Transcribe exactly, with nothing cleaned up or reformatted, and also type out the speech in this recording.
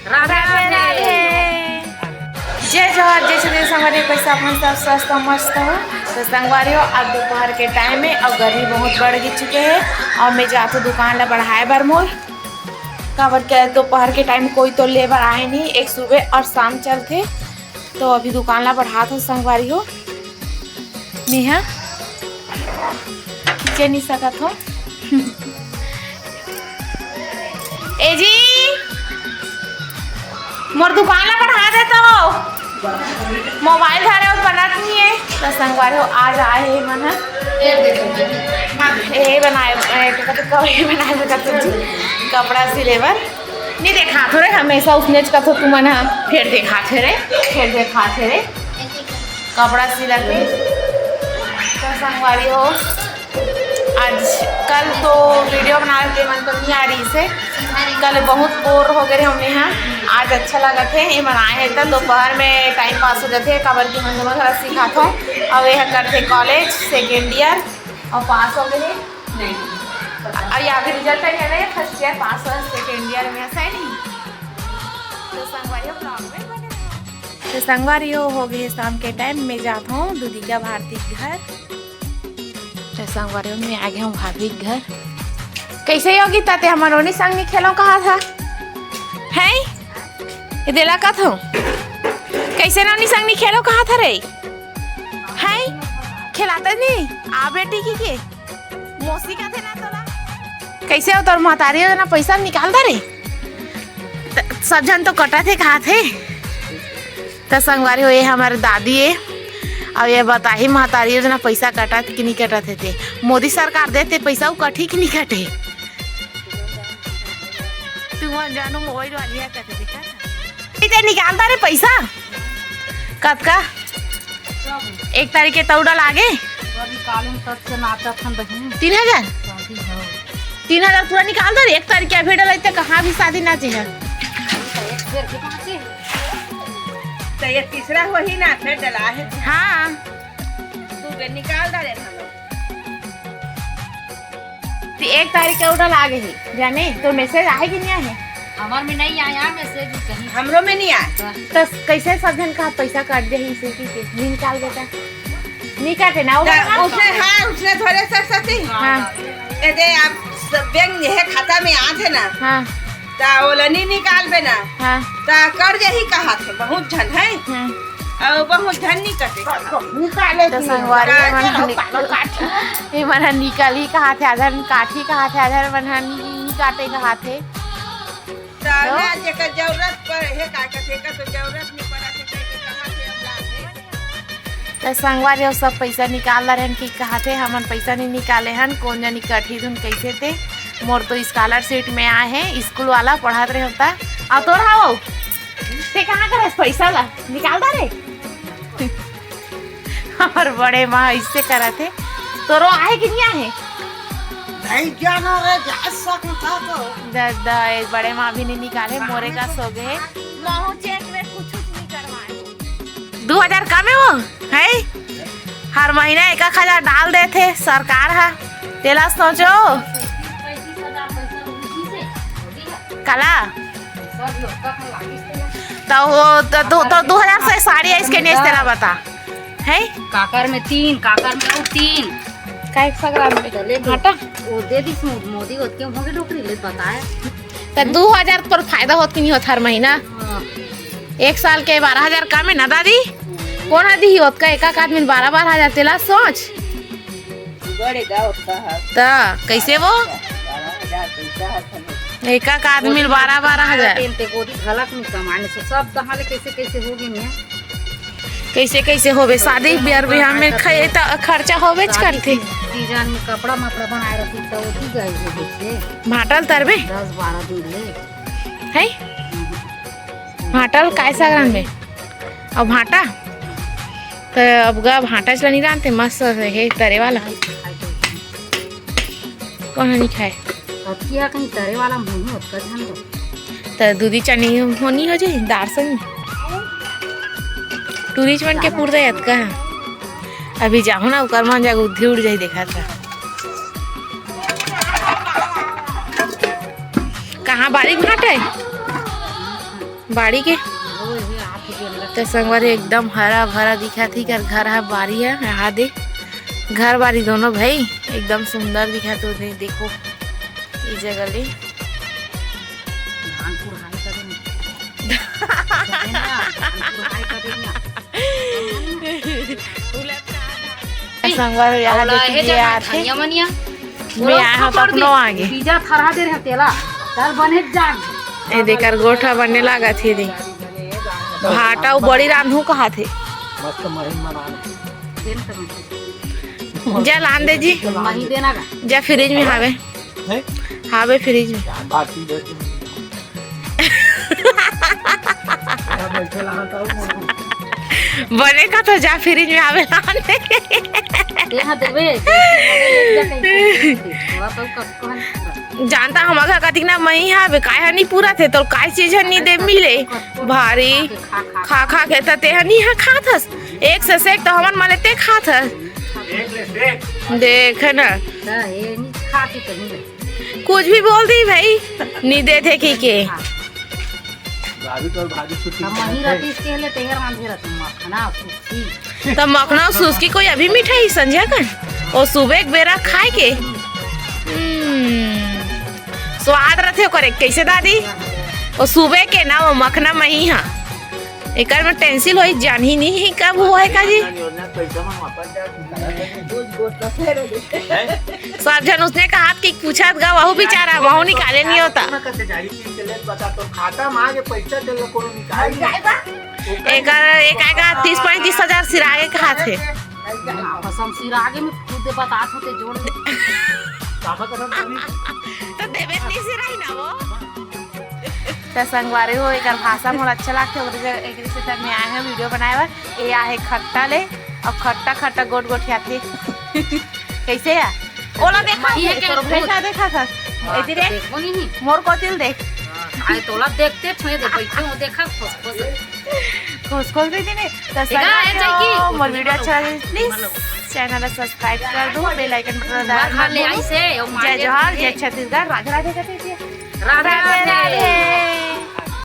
राधे राधे। जय जोहार, जय छत्तीसगढ़ संगवारी, कैसे अपन सब स्वस्थ और मस्त हो? तो संगवारी हो, अब दोपहर के टाइम में और गर्मी बहुत बढ़ गई चुके है और मैं जात हूँ दुकान ला बढ़ाए बर मोर, काबर के दोपहर के टाइम कोई तो लेबर आए नहीं, एक सुबह और शाम चलते, तो अभी दुकान ला बढ़ात हूँ संगवारी हो। मेहा खींचे नहीं सकत हो। ए जी, मोर दुकान ला बढ़ा देता हो, मोबाइल धरे हो बनत नहीं है। तो संगवारी हो, आज आए हे मन ह, ए बनाए, ए, तो कथी कपड़े बनाए में कथी जी, कपड़ा सिले बर। नहीं देखात हो रे, हमेशा उसने कथो तुमन ह, फिर देखात हे रे, फिर देखात हे रे, कपड़ा सिला के। तो संगवारी हो, आज कल तो वीडियो बना के मन तो नहीं आ रही से, कल बहुत बोर हो गए हमने यहाँ। आज अच्छा लगा थे, ये मन आए हैं तो दोपहर में टाइम पास हो जाते, काबर की हम दोनों थोड़ा सिखात हो। और ये करते कॉलेज सेकेंड ईयर और पास हो गए हैं। नहीं, और ये अभी रिजल्ट आई है ना, फर्स्ट ईयर पास हो सेकेंड ईयर में, ऐसा है नहीं? तो संगवारी हो, ब्लॉग में बने रहो। तो संगवारी हो, हो गए शाम के टाइम, मैं जात हूँ दीदी का भारती के घर। तो संगवारी हो, मैं आ गया हूँ भाभी के घर। कैसे हो गीता, ते हमर नोनी संग नहीं खेलो कहा था? हैं? ये देला का था? कैसे नोनी संग नहीं खेलो कहा था रे? हैं? खिलाते नहीं? आ बेटी की के? मौसी का थे ना तोला? कैसे हो तोर महतारी हो ना पैसा निकाल दे रे? त-, सब झन तो कटा थे कहा थे। त संगवारी हो, ये हमारे दादी है। अब ये बताही महतारी हो ना पैसा कटा थे कि नहीं कटा थे ते। मोदी सरकार देते पैसा वो कटी कि नहीं कटे? तू मन जानू मोबाइल वाली है कटे देखा। ते निकाल दे रे पैसा। कतका? एक तारीख के तौडा लागे? अभी काले में तक से नाचत हन बहिन। तीन हजार? शादी हो। तीन हजार पूरा निकाल दे रे, एक तारीख के अभी डलाई तो कहाँ भी शादी नाचे है। तो एक बेर के बात है। तो ये तीसरा वही ना, फिर डला है। हाँ। दो बेर निकाल दे रे हम लोग। तो एक तारीख के उठल आ गई जाने, तो मैसेज आए कि नहीं आए? हमार में नहीं आया मैसेज कहीं। हमरो में नहीं आया। तो कैसे सब जन का पैसा काट दे इसे की के? नहीं निकाल देता, नहीं काटे ना वो। तो उसने, हाँ, उसने थोड़े सरस्वती। हाँ। ये दे आप सब बैंक ये खाता में आत है ना। हाँ। ता ओला नहीं निकालबे ना। हाँ। ता कर जाही कहा थे, बहुत झन है। हाँ। और बहुत झन नहीं कटे। निकाले तो संगवारी मन ह निकल, ये मन ह निकल ही कहा थे, आधा मन काट ही कहा थे, आधा मन ह नहीं, नहीं काटे कहा थे। तो तो? ना, जेकर जरूरत पर है, का कहते, का तो जरूरत नहीं पड़ा थे, कह के कहा थे, हम ला दे। त संगवारी हो, सब पैसा निकाल रहे हैं कि कहा थे, हमन पैसा नहीं निकाले हन, कौन जानी कटही धुन कैसे थे। मोर तो स्कॉलरशिप में आए हैं, स्कूल वाला पढ़ात रहे होता। आ तोर हाव, ते कहाँ करे पैसा ला निकाल दा रे। हमार बड़े माँ इससे करा थे, तोरो आहे कि नहीं आहे? नहीं जाना रे, जा सकता तो। दादा, एक बड़े माँ भी नहीं निकाले, मोरे का सो गए। महू चेक में कुछ नहीं करवाए। दू हजार कम है वो, है? हर महीना एक एक हजार डाल देथे सरकार ह। तेला सोचो। काला? त वो, त दू, त दू हजार से साड़ी आइस के नेस तेला बता। है? काकर में तीन, काकर में अउ तीन। काय सगरा में? चले दे। हटा। वो दे दिस मो-, मोदी होत के, मोदी डोकरी ले बताए। त दू हजार तोर फायदा होत कि नहीं होत हर महीना? हाँ। एक साल के बारह हजार कम है ना दादी? कौन ह दिही ओतका एक एक आदमी बारह बारह हजार, तेला सोच। बड़े गाँव का है। त कैसे वो? बारह हजार पैसा है खाली। एक एक आदमी बारह बारह हजार। तेल ते गोदी घलक नहीं कमाने से सब कहाँ ले कैसे कैसे हो गए हैं? कैसे कैसे होबे? शादी ब्याह बिहाव में ख-, त खर्चा होबेच शादी करथे। सीजन में कपड़ा मपड़ा बनाए रखी तो वो भी गए हो जैसे। भांटा ल तरबे? दस बारह दिन ले। है? भांटा ल काय साग रांधबे? अउ भांटा? त अब गा भांटा चला नहीं रांधते, मस्त हे तरे वाला। कौन नहीं खाए? अतकी ह कहीं तरे वाला मुँह होत का झन दो। त दूधी चनी होनी हो जाई, दार संग। टूरी चमन के पुरदा अतका है। अभी जाहू ना, उकर मन जाके उद्धी उड़ जाई, देखा था। कहाँ बारीक भांटा है? बाड़ी के। त संगवारी एकदम हरा भरा दिखत हे, एकर घर ह, बारी ह, यहाँ दे घर बारी दोनों भाई एकदम सुंदर दिखत हे। देखो ई जगह ले। संगवारी यहाँ देखे के आथे। मैं आए हूँ तो अपनो आगे। बीजा थरहा दे रहे तेला। चल बने जान। ए देकर गोठा बनने लागत हे दे। भाटा उ बड़ी रांधू कहा थे। मस्त महीन मना। जा लान दे जी। मही देना का। जा फ्रिज में हावे। हैं? हावे फ्रिज में। बात की दे। बने का तो जा फ्रिज में हावे लान दे। ते हा देबे। थोड़ा तो कसको है। जानता हमार घर कतिक ना मही हावे, काय हा नहीं पूरा थे, तो काय चीज हा नहीं दे मिले। भारी खा खा के त ते हा नहीं हा खात हस। एक से सेक तो हमन मले ते खात हस। देख ना। कुछ भी बोल दी भाई, नहीं दे थे की के। भाभी तो भाभी छुट्टी हम वहीं रहती इसके लिए तेहर आंधे रहती मखना सुखी। त मखना सुस्की कोई अभी मिठाई संझा का? ओ सुबह एक बेरा खाए के। हम्म, स्वाद रथे ओकर एक। कैसे दादी? ओ सुबह के ना वो मखना मही हा। एकर में टेंसिल होई, जानही नहीं कब हुआ है का जी। सब झन उसने कहा कि पूछत गा, वहू बेचारा, वहू निकाले नहीं होता। बता तो खाता मांगे पैसा दे लो कोनो निकाल। एकर एक आएगा तीस पैंतीस हजार सिरागे के हाथ है। कसम सिरागे में खुद बतात होते जोड़ ले। तो देवे नहीं सिराई ना वो। त संगवारी हो, एकर भाषा मोला अच्छा लागथे, ओकरे से, एकरे से तब मैं आए हूँ वीडियो बनाए बर। ये आहे खट्टा ले, और खट्टा खट्टा गोट गोट आथे। कैसे है? ओला देखा मही है थे, क्या? तोर भैंसा देखा था। हाँ, ऐसी तो रे? देखो नहीं। मोर कोतिल देख। हाँ, आए तोला देखते छुए दे, बैठे हो, देखा, खुश खुश। खुश खुश भी थी नहीं। तो देखा, संगवारी ऐसा हो, की? मोर वीडियो अच्छा लगे, प्लीज चैनल सब्सक्राइब कर दो, बेल आइकन पर दबाना मत भूलो। आई से, ओ जय मारिया जोहार, तुझे। जय छत्तीसगढ़, राधे राधे कर दीजिए। राधे राधे। राधे।